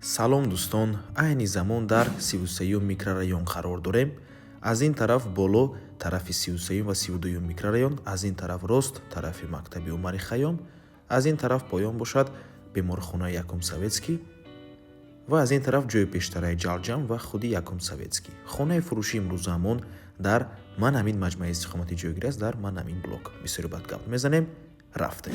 Салом, дӯстон! Айни замон дар 33-юм микрорайон қарор дорем. Аз ин тараф боло тарафи 33-юм ва 32-юм микрорайон, аз ин тараф рост тарафи мактаби Умари Хайём, аз ин тараф поён бошад беморхонаи Якум Советский ва аз ин тараф ҷои пештараи Ҷалҷам ва худи Якум Советский. Хонаи фурӯши имрӯзаамон дар ман ҳамин маҷмӯаи истиқоматӣ ҷойгир аст, дар ман ҳамин блок. Бисёри бад гап мезанем, рафтем.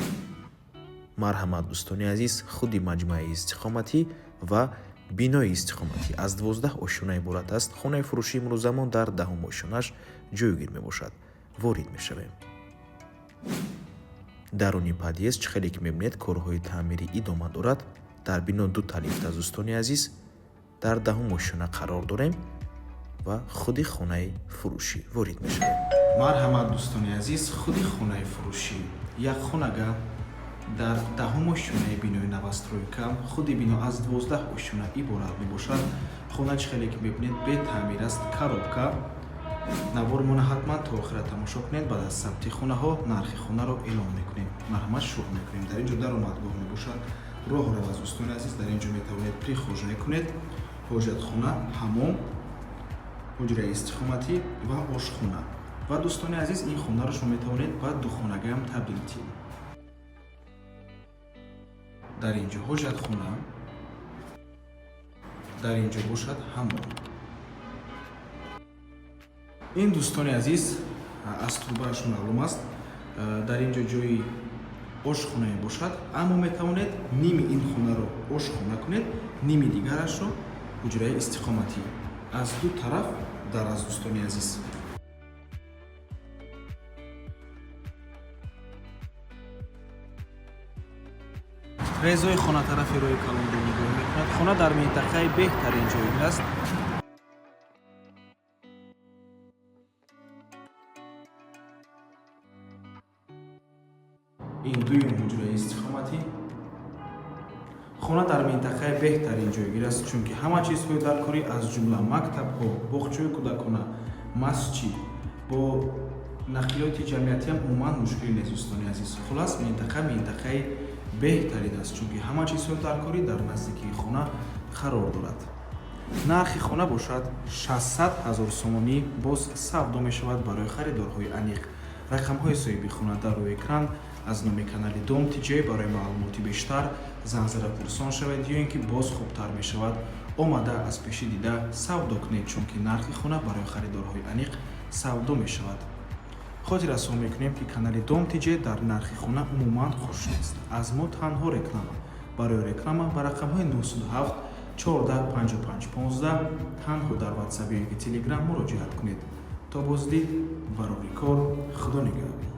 Марҳамат, дӯстони азиз, худи маҷмӯаи истиқоматӣ ва бинои истиқоматӣ аз 12 ошёна иборат аст. Хонаи фурӯшии имрӯзамон дар даҳум ошёнаш ҷойгир мебошад. Ворид мешавем. Даруни подъезд, чӣ хеле ки мебинед, корҳои таъмирӣ идома дорад. Дар бино дута лифт аст, дӯстони азиз. Дар даҳум ошёна қарор дорем ва худи хонаи фурӯшӣ ворид мешавем. Марҳамат, дӯстони азиз, худи хонаи фурӯшӣ, як хонага дар даҳум ошёнаи бинои новостройка. Худи бино аз 12 ошёна иборат мебошад. Хона, чӣ хеле ки мебинед, бетаъмир аст, коробка. Навормона ҳатман то охира тамошо кунед. Баъд аз сабти хонаҳо нархи хонаро эълон мекунем. Марҳамат, шурӯъ мекунем. Дар ин ҷо даромадгоҳ мебошад, роҳрав аз. Дӯстони азиз, дар ин ҷо метавонед прихожая кунед, ҳоҷатхона, ҳамом, ҳуҷраи истиқоматӣ ва ошхона. Ва, дӯстони азиз, ин хонаро шумо метавонед ба духонагаам табдил диҳед. Дар ин ҷо ҳоҷатхона, дар ин ҷо бошад ҳамом. Ин, дӯстони азиз, аз турбааш маълум аст, дар ин ҷо ҷои ошхона мебошад, аммо метавонед ними ин хонаро ошхона кунед, ними дигарашро ҳуҷраи истиқоматӣ. Аз ду тараф дар аз, дӯстони азиз. Резои хона тарафи роҳи калонро нигоҳ мекунад. Хона дар минтақаи беҳтарин ҷойгир аст. Ин дуюм ҳуҷраи истиқоматӣ. Хона дар минтақаи беҳтарин ҷойгир аст, чунки ҳама чизҳои даркорӣ, аз ҷумла мактабҳо, боғчаҳои кӯдакона, масҷид, бо нақлиёти ҷамъиятиам умуман мушкилӣ нест, дӯстони азиз. Хулас, минтақа минтақаи беҳтарин аст, чунки ҳама чизҳои даркорӣ дар наздикии хона қарор дорад. Нархи хона бошад 600 ҳазор сомонӣ, боз савдо мешавад. Барои харидорҳои аниқ рақамҳои соҳиби хона дар рӯи экран. Аз номи канали Дом ТиJ барои маълумоти бештар занг зада пурсон шавед ё ин ки боз хубтар мешавад, омада аз пешӣ дида савдо кунед, чунки нархи хона барои харидорҳои аниқ савдо мешавад. Хотиррасон мекунем, ки канали Дом ТиJ дар нархи хона умуман хуш нест. Аз мо танҳо реклама. Барои реклама ба рақамҳои 907 14 55 15 танҳо дар Ватсап ё ки Телеграм муроҷиат кунед. То боздид, барори кор, Худо нигаҳбон.